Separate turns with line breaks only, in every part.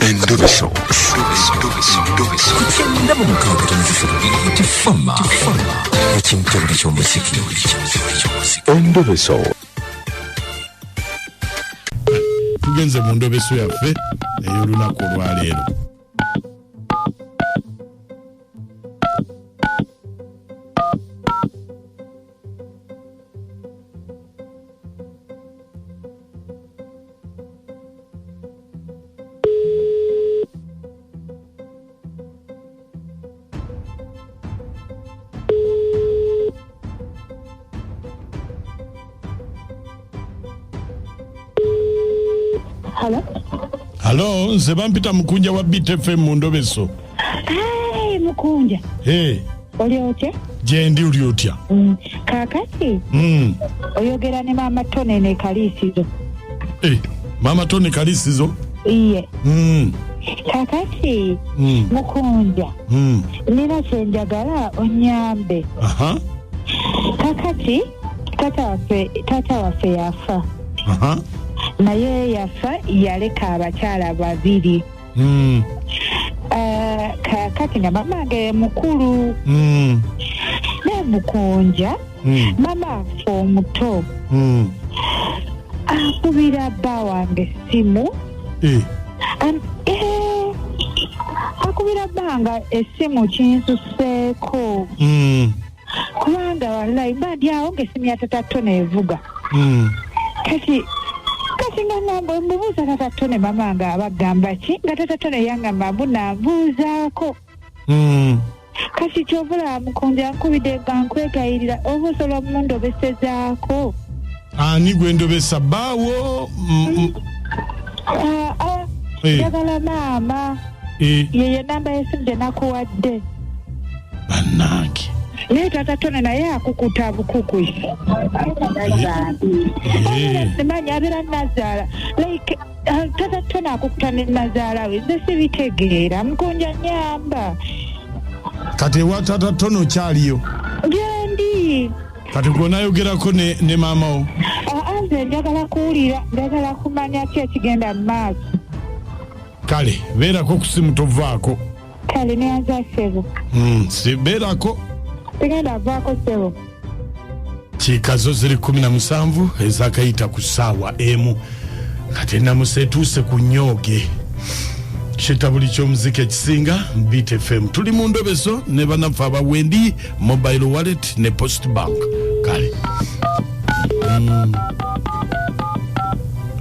Endobeso. Endobeso.
Tugenze mu ndobeso yaffe ey'olunaku olwaleero.
Halo?
Halo, nze bampita Mukunja wa BTFM mu ndobeso.
Hey, Mukunja.
Hey.
Oli otya?
Gyendi, oli otya?
Kaakati oyogera ne Maama Tone ne Kaliisizo.
Hey, Maama Tone Kaliisizo?
Iye. Kaakati Mukunja. Nina kye njagala onnyambe.
Aha.
Kaakati taata waffe yafa.
Aha.
Naye yafa yaleka abakyala babiri. Kaakati nga mama wange mukulu. Naye Mukunja, mama waffe omuto akubira bba wange essimu. Akubira bba wange essimu kinsuseeko. Kubanga wallahi mba ndi awo ng'essimu ya Tata Tone evuga. Kati nga namba mbuuza Tata Tone mama nga abagamba ki, nga Tata Tone yangamba mbu nambuuzaako. Kati ky'ovula Mukunja nkubidde nga nkwegayirira oba osobola mundobesezaako.
Ani gwe ndobesa bbaawo?
Njagala maama. Yeyo namba y'essimu gye nakuwadde.
Bannange.
Naye Tata Tone naye akukuta bukukusi. Simanyi abeera nazaala. Like Tata Tone akukuta ne nazaala we. Nze sibitegeera. Mukunja nnyamba.
Kati ewa Tata Tone okyaliyo?
Gyendi.
Kati gw'onaayogerako ne maama wo?
Nze njagala kuwulira, njagala kumanya ki ekigenda mu maaso.
Kale, beerako ku ssimu tovaako.
Kale neyanza ssebo.
Si beerako.
Sigenda vaako ssebo.
Kiikazo ziri 17 ezakayita ku ssaawa emu. Kati ennamusa etuuse ku nnyooge. Kitabuli ky'omuziki ekisinga Beat FM. Tuli mu ndobeso ne bannaffe aba Wendi Mobile Wallet ne Post Bank. Kale.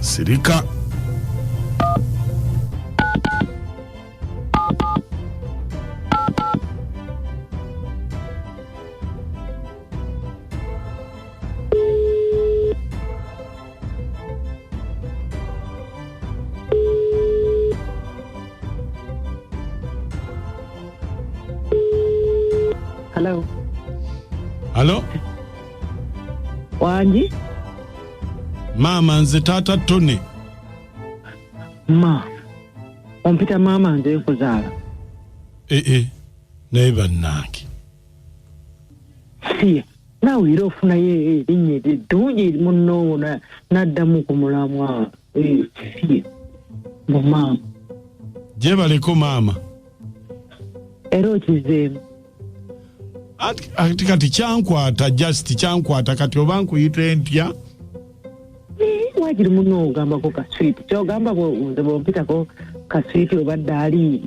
Sirika.
Hello.
Hello.
Wangi?
Maama nze Taata Tone.
Ma. Ompita maama nze nkuzaala.
Naye bannange.
Siya. Naawe era ofunayo erinnya eddungi munno n'addamu ku mulamwa. Siya. Mbu maama.
Gyebaleko maama.
Era okizeemu.
Ati kati kyankwata just kyankwata kati oba nkuyite ntya?
Waakiri munno ogambako kaswiti. Ky'ogamba nze bw'ompitako kaswiti obadde ali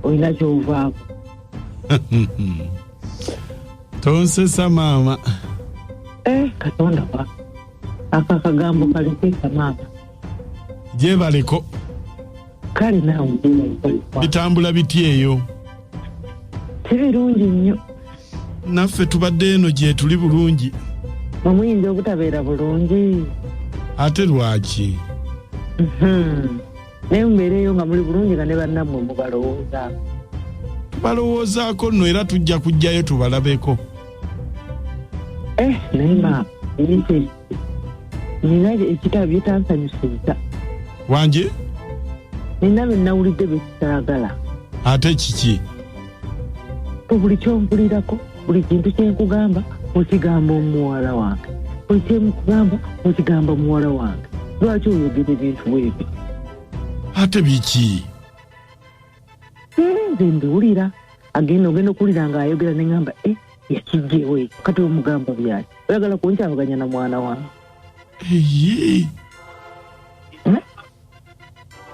olina ky'ovaako.
Tonsesa maama.
Katonda wa. Ako akagambo kalekeka maama.
Gyebaleko.
Kale naawe gyebaleko.
Bitambula biti eyo?
Si birungi nnyo.
Naffe tubadde eno gye tuli bulungi.
Muyinza obutabeera bulungi.
Ate lwaki?
Naye mubeereyo nga muli bulungi nga ne bannammwe mubalowoozaako.
Tubalowoozaako nno era tujja kujjayo tubalabeko.
Naye maama, nina ekitabo byetansanyusiza.
Wangi?
Nina bye nawulidde bye kitaagala.
Ate kiki?
Buli kyompulirako, buli kintu kye nkugamba, okigamba omuwala wange. Buli kye nkugamba, okigamba muwala wange. Lwaki oyogera ebintu bw'ebyo?
Ate biki?
Nze mbiwulira, agenda ogenda okuwulira ng'ayogera ne ŋŋamba, yakijjewo ekyo, kati omugamba byaki? Oyagala kunkyabaganya na mwana wange?
Eyi.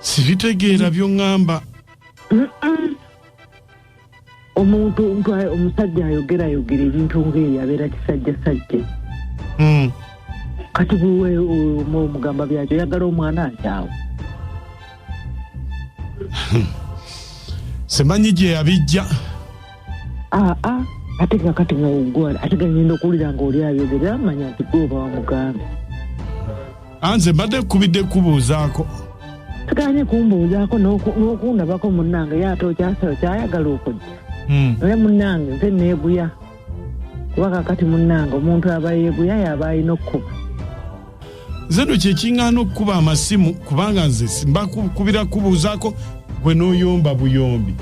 Sibitegeera by'oŋŋamba.
Omuntu omusajja ayogera ayogera ebintu ng'ebyo abeera kisajjasajja. Kati bwe omugamba byaki, oyagala omwana nkyawe?
Simanyi gye yabijja.
Ate kakati nga ate genda okuwulira ng'oli ayogera manya nti gwe oba wamugambe.
Anze mbadde nkubidde kubuuzaako.
Siganye kumbuuzaako n'okundabako munnange, ye ate okyayagala okujja. Naye munnange nze neeguya, kuba kakati munnange omuntu aba yeeguya y'aba alina okkuba.
Nze nno kye kiŋŋaana okukuba amasimu, kubanga nze mba kubira kubuuzaako gwe n'oyomba buyombi.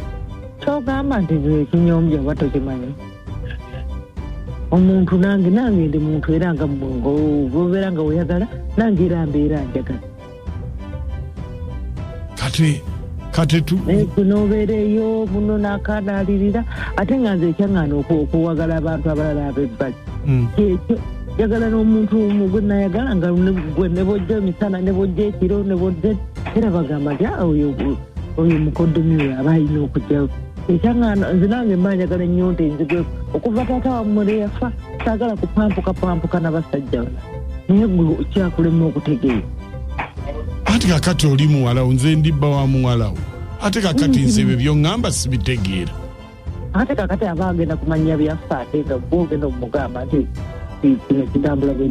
Ky'ogamba nti nze ekinyombya oba tokimanyi? Omuntu nange ndi muntu era nga bw'obeera nga weeyagala, nange era mbeera njagala.
Kati tu
n'obeera eyo muno n'akanaalirira, ate nga nze ekyaŋŋaana okuwagala abantu abalala ab'ebbali. Kyekyo njagala n'omuntu gwe nayagala nga gwe ne bw'ojja emisana ne bw'ojja ekiro ne bw'ojja, era bagamba nti oyo mukoddomi we aba alina okujjawo. Ekyaŋŋaana nze nange mba njagala ennyo nti nzigwe okuva taata wammwe lwe yafa saagala kupampuka n'abasajja bano, naye gwe kyakulema okutegeera.
Ate kakati oli muwalawo, nze ndi bba wa muwalawo, ate kakati nze ebyo by'oŋŋamba sibitegeera.
Ate kakati aba agenda kumanya byaffe, ate nga gw'ogenda omugamba nti kino kitambula bwe,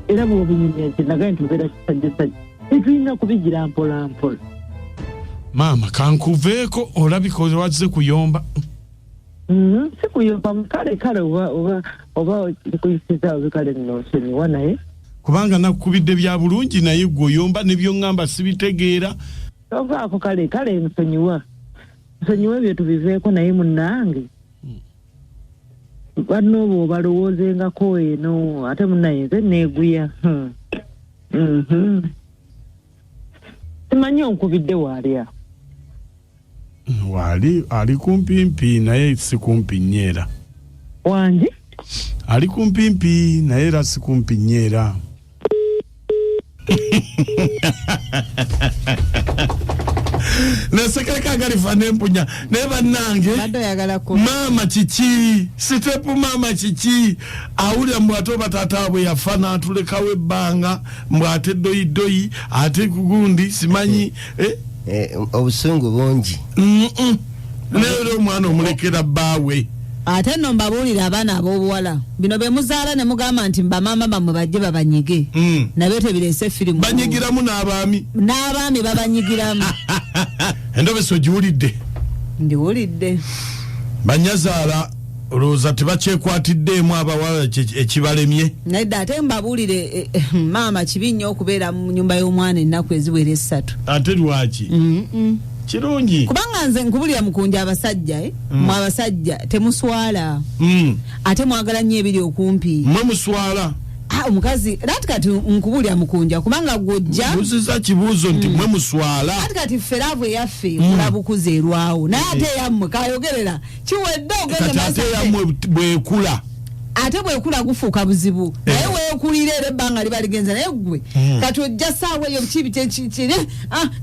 era bw'obinyumya nti nagaye nti obeera kisajjasajja, tetulina kubigira mpola mpola.
Maama kankuveeko, olabika wazze kuyomba.
Si kuyomba, kale oba kuyisiza obi kale nno nsonyiwa naye.
Kubanga nakukubidde bya bulungi naye gwe oyomba ne by'oŋŋamba sibitegeera.
Tovaako kale nsonyiwa. Nsonyiwa ebyo tubiveeko naye munnange. Banno obo balowoozengako eno, ate munnaye nze neeguya. Simanyi onkubidde waali awo.
Waali ali kumpimpi naye si kumpi nnyo era.
Wangi?
Ali kumpimpi naye era si kumpi nnyo era. Nesekereka agalifa nempunya naye bannange maama kiki sitepu maama kiki awulira mbu ate oba taata bwe yafa n'atulekawo ebbanga mbu ate doyidoyi ate kugundi simanyi
obusungu bungi.
Naye era omwana omulekera bbaawe.
Ate nno mbabuulira abaana ab'obuwala bino be muzaala ne mugamba nti bamaama bammwe bajje babanyige, nabyo tebireese firimu.
Banyigiramu n'abaami.
N'abaami babanyigiramu.
Endobeso ogiwulidde?
Ndiwulidde.
Banyazaala olowooza tebakyekwatiddeemu abawala ekibalemye?
Nedda, ate mbabuulire maama kibi nnyo okubeera mu nnyumba y'omwana ennaku eziwera 3.
Ate lwaki? Kirungi.
Kubanga nze nkubulira mukunja abasajja, mwe abasajja temuswala. Ate mwagala nnyo ebiri okumpi.
Mwe muswala.
Omukazi ati kati nkubulira mukunja kubanga gw'ojja.
Buziza kibuuzo nti mwe muswala.
Ati kati ffe laavu eyaffe ekula bukuzi erwawo. Naye ate eyammwe kayogerera kiwedde ogende maaso.
Ate eyammwe bwekula.
Ate bwekula gufuuka buzibu. Naye weekulira era ebbanga liba ligenze naye ggwe. Kati ojja ssaawa eyo kibi kye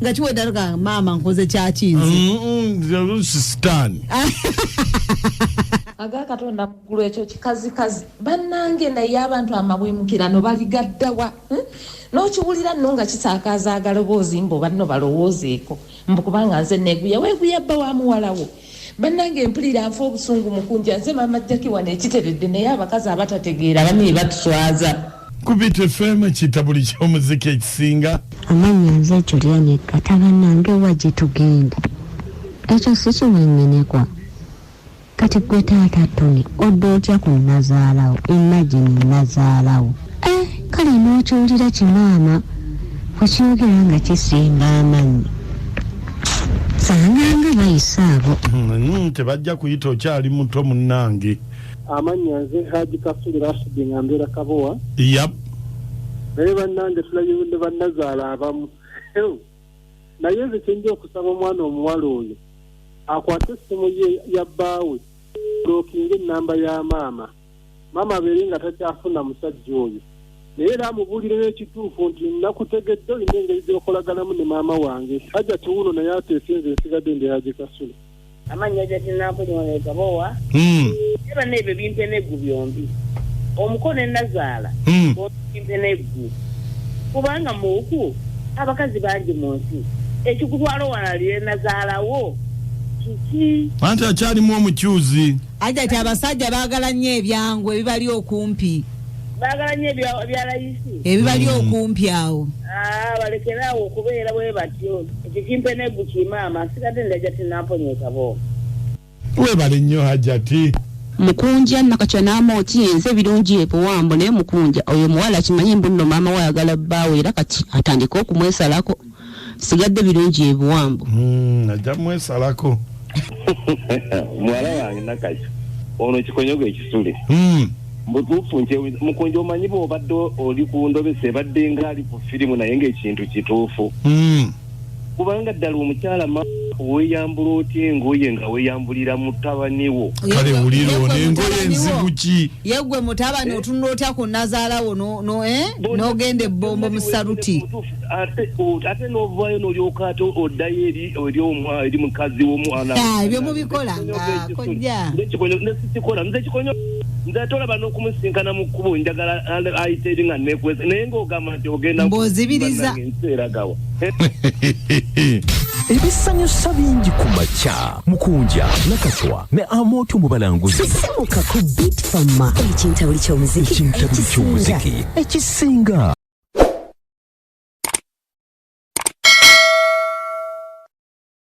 nga kiwedde ate maama nkoze kyakinze.
Sitaani.
Aga Katonda mu ggulu ekyo kikazikazi. Bannange naye abantu amabwemukirano baligaddawa. N'okiwulira nno nga kisaakaaza agaloboozi mbu banno balowoozeeko. Mbu kubanga nze neeguya, weeguya bba wa muwalawo. Bannange mpulira nfa obusungu mukunja, nze maama Jackie wano ekiteredde naye abakazi abatategeera bamwe batuswaza.
Ku Beat FM kitabuli ky'omuziki ekisinga.
Amannya nze Juliana Kata bannange wa gye tugenda. Ekyo si kiwennyinekwa. Kati gwe taata Tony odda otya ku nnazaalawo? Imagine nnazaalawo. Kale n'okiwulira kimaama bwe kyogera nga kisimba amannyo. Sanganga bayise abo.
Tebajja kuyita okyali muto munnange.
Amannya nze Haji Kasuli Rashid nga mbeera Kabowa.
Yap.
Naye bannange tulabye ne bannazaala abamu. Naye nze kyenja okusaba omwana omuwala oyo akwate essimu ye ya bbaawe, blockinga ennamba ya maama, maama abeere nga takyafuna musajja oyo, naye era amubuulireyo ekituufu nti nakutegedde olina engeri gy'okolaganamu ne maama wange. Hajati wuuno naye ateese, nze nsigadde ndi Haji Kasule.
Amannya gya tinamponyola gabowa. Naye banna, ebyo bimpeneggu byombi, omuko ne nazaala. Bimpeneggu kubanga muuku abakazi bangi mu nsi, ekikutwala owalalire nazaalawo kiki?
Anti akyalimu omukyuzi.
Ajja ti abasajja baagala nnyo ebyangu ebibali okumpi.
Baagala nnyo ebya layisi.
Ebibali okumpi awo.
Ah, balekeraawo okubeera bwe batyo. Ekyo kimpeneggu kimaama. Nsigadde ndajja tinamponya ekabowa.
Webale nnyo, Hajati.
Mukunja Nakacwa n'Amooti, enze birungi ebuwambo. Naye Mukunja, oyo muwala kimanyi mbu nno maama we ayagala bbaawe, era kati atandike okumwesalako. Sigadde birungi ebuwambo.
Ajja mwesalako.
Muwala wange Nakacwa, ono kikonyogo ekisule. Mbutuufu nti Mukunja, omanyi bw'obadde oli ku ndobesa ebadde ngaali ku firimu, naye ng'ekintu kituufu. Kubanga ddala omukyala weeyambula otya engoye nga weeyambulira mutabani wo?
Kale wulira ono, engoye enzibu ki?
Ye gwe mutabani, otunula otya ku nazaalawo no, eh? N'ogenda ebbombo mu saluti.
Ate n'ovaayo n'olyoka ate oddayo eri mukazi w'omwana.
Ah, ebyo mubikola nga kojja.
Nze sikikola, nze kikonyo, nze ate olaba n'okumusinkana mu kkubo njagala ayite eri nga nekwesa, naye ng'ogamba nti ogenda
Mbw'ozibiriza.
Nseeragawa.
Ebisanyusa bingi ku makya. Mukunja, Nakacwa ne Amooti mu balanguzi.
Sisimuka ku Beat Fama, ekintabuli ky'omuziki.
Ekintabuli ky'omuziki ekisinga.